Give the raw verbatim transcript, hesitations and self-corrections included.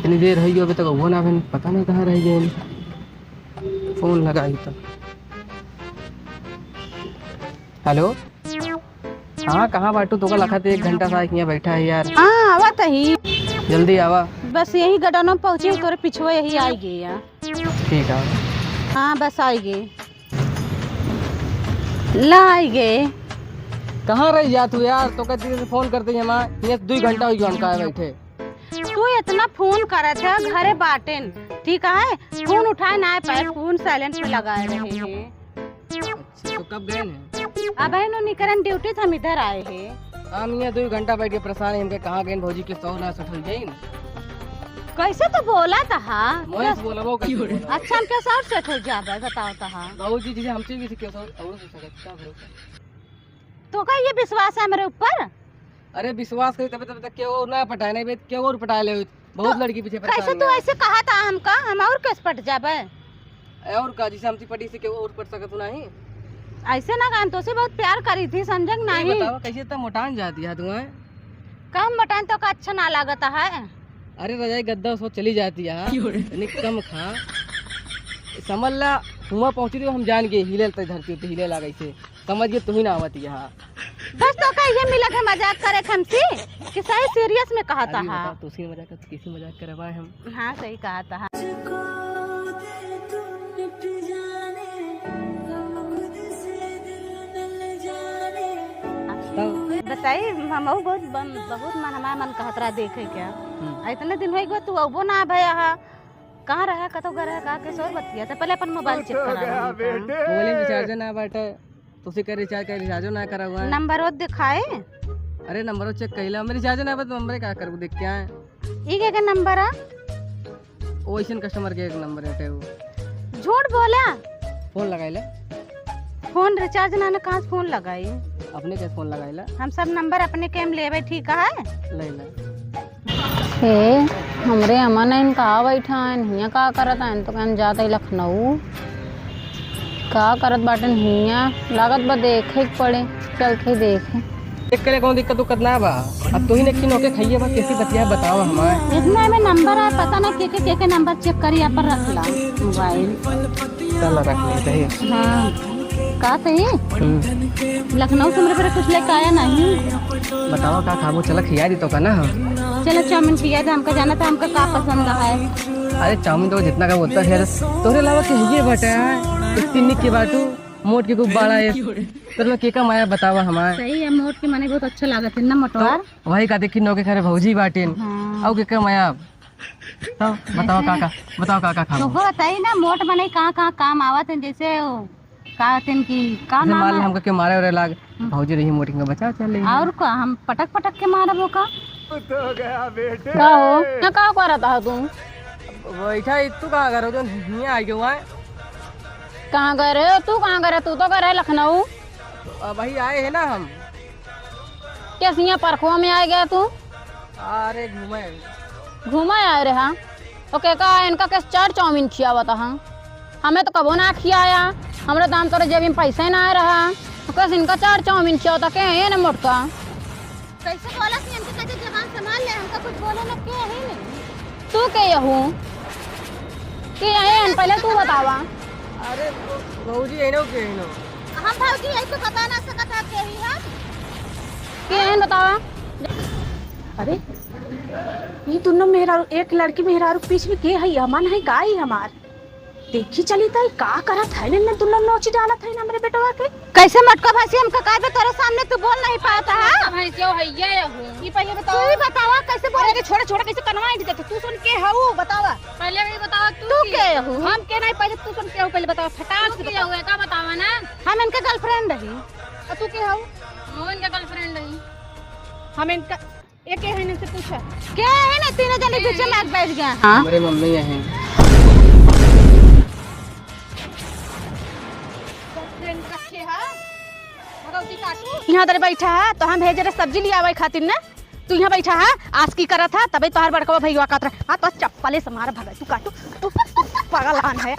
इतनी देर होइ गई, अबे तक उहो ना आवेन, पता नहीं कहाँ रह गए। फोन लगाई तो। हेलो, हाँ, कहाँ बाटू? तोका लखत एक घंटा से हियाँ बैठा है यार। हाँ, आवत ही। जल्दी आवा। बस यही गडनो पहुँची, तोरे पिछुआ यही आइ गए यार। ठीक है। हाँ, बस आइ गए। ला आइ गए। कहाँ रही जा तू यार? तोका दिन से फोन करते ही हम, हियाँ दुइ घंटा होइ गया हमका बैठे। तू इतना फोन करत है, घरे बाटेन, ठीक है, फोन उठाए ना पाए, फोन silent में लगाए रहे हैं। अच्छा, तो कब गए हैं? अबहिन निकरन ड्यूटी से हम इधर आए हैं। हम यहाँ दुइ घंटा बैठ के परेशान हैं, हमके कहाँ गए भौजी, केस और ना सेट होइ जाइन। कैसे तो बोला था, हाँ? मोए से बोलबो कैसे बोला? अच्छा, हम केस और सेट होइ जाबे, बताओ तो, हाँ। भौजी जी हमसे भी केस और, और हो सकता है, क्या भरोसा? तोका ये विश्वास है मेरे ऊपर? अरे विश्वास करी तबे, तबे तक केहू और ना पटाए, नहीं बे केहू और पटाए ले, बहुत तो लड़की पीछे परेशान कैसे तू है। ऐसे कहा था हमका, हम और केस पट जाबे? ए, और का, जैसे हमसे पटी से केहू और पट सकत हो नहीं? ऐसे ना कहा, हम तोसे बहुत प्यार करी थी, समझे कि ये नहीं? बताओ कैसे इतना मोटान जाती है तू, हैं? कम मोटान तोका अच्छा ना लागत है? अरे रजाई गद्दा उसको चली जाती है, क्यों रे? तनी कम खा, समझ ला, हुआ पहुँची तो हम जान गए, हिले लगते धरती पे, हिले लागे से। समझ गए, तू ही ना आवत यहाँ। बस तोका ये मिला के मजाक करे हमसे कि सही serious में कहा था, अभी हाँ। बताओ, तू सी मजाक कर, तू कैसी मजाक करवाए हम? हाँ, सही कहा था, हाँ। तब बताई, हम बहुत बन, बहुत मन, हमारा मन कहत रहा देखे क्या। हम्म। इतने दिन होइ गए, तू अबो ना भया हा। कहाँ रहा, कतो गए रहा, का केस और बतिया? तो पहले अपन मोबाइल चेक करा ला। मोबाइल में रिचार्ज ना बाटे। तुसी का रिचार्ज, का रिचार्जो ना करा हुआ है। नंबर वो दिखाए। अरे नंबर वो चेक कर ला, मेरे रिचार्ज ना बा तो नंबर का करबू, देख क्या है? ई के, के नंबर है? वो ऐसन कस्टमर के एक नंबर है वो। झूठ बोला। फोन लगाई ले। फोन रिचार्ज ना, ना कहाँ से फोन लगाई? अपने के फोन लगाई ले। हम सब नंबर अपने के हम लेबे, ठीक है? ले ले। हे, हमरे अमन आइन कहाँ बैठा आइन, हियाँ का करत आइन, तो कहन जात है लखनऊ। का करत बाटन हियाँ, लागत बा देखे के पड़े, चल के देखे। देख करे कौन दिक्कत उक्कत ना बा, अब तू ही ने किन होके खाइए बा, कैसी बतिया बताओ हमार। इतना में नंबर है, पता ना के के, के के नंबर चेक करी, यहाँ पर रख ला मोबाइल। चल रख ले, सही। हाँ। का सही? हम्म। लखनऊ से हमरे पर कुछ लेके आया नहीं? बतावा का खाबो, चला खिया दी तो का ना। चलो चाउमीन खिया दे, हमका जाना था हमका का पसंद है। अरे चाउमीन तो जितना का बोलता है, तोरे अलावा के हुए बटा है, इतनी निक्की बाटू, मोट के गुब्बारा है। तोरे में के का माया बतावा हमार। सही है, मोट के माने बहुत अच्छा लागत है ना मोटवा। तो वही का देखी नौके करे भौजी बाटिन। हाँ। अउ के का माया। तो बतावा का का, बतावा का का खाबो। तोको बताई ना मोट मने कहाँ कहाँ काम आवत है, जैसे वो का कहते हैं कि का जैसे नाम मान ले है? हमका के मारे ओरे लाग, हम्म। भौजी रही मोटी का बचाव चल रही है। और का हम पटक पटक के मारब ओका? तो गया बेटे। का हो? ना का करत हो तू? बैठा ही, तू कहाँ घर हो जो हियाँ आ गयो है? कहाँ गए रहे हो? तू कहाँ गए रहे? तू तो गए रहे लखनऊ। अब वही आए हैं ना हम। कैसे यहाँ परखुआ में आ गया तू? अरे घूमे। घूमे आए रहे हाँ? ओके का इनका कैसे चार चाउमीन खियावत हाँ? हमें तो कबो ना खियाया, हमरा दाम तोरे जेब में पैसा ही ना आए रहा। तो कैसे इनका चार चाउमीन खियावत के ये ना मोटका? कैसे बोला कि इनके कैसे जबान संभाल ले, हमका कुछ बोले ना के ही नहीं। तू के यहू? के यही हन, पहले तू बतावा। अरे भौजी, एनो के एनो। हम भौजी यही तो बता ना सकत है के ही हम। के यही बतावा। अरे, ये दोनों मेहरारू, एक लड़की मेहरारू के बीच में के है? अमन है, का है हमार? देखी चली ताई, का करत है, इनने दोनों नोची डालत है हमरे बेटवा के। कैसे मटका भैंसी हमका कहबे, तोरे सामने तू बोल नहीं पावत है? भैंसियो है ये हूँ। ई पहले बतावा। तू ही बतावा, कैसे बोले? अरे छोड़ा, छोड़ा, कैसे कनवा ही देते? तू सुन के हऊ, बतावा। पहले भी बतावा, तू तू के? के हऊ? हम के नहीं, पहले तू सुन के हऊ, पहले बतावा, फटाक तू से के बतावा। हऊ, एका बतावा ना। हम इनके girlfriend रही। और तू के हऊ? हम इनके girlfriend रही। हम इनका, एक के है इनसे पूछा। के है ना, तीनों जने बीच में आके बैठ गया। हाँ? हमरे मम्मी है। Girlfriend रखे हा? भगवती काटू। यहाँ तर बैठा है, तो हम भेजे रहे सब्जी ले आवे खातिर ना। तू यहाँ बैठा है, आस की करत है, तबे तोहार बड़कवा भैया कहत रहे, "हाँ, तो चप्पले से मार भगत, तू काटू, तू, तू पागल आन है।"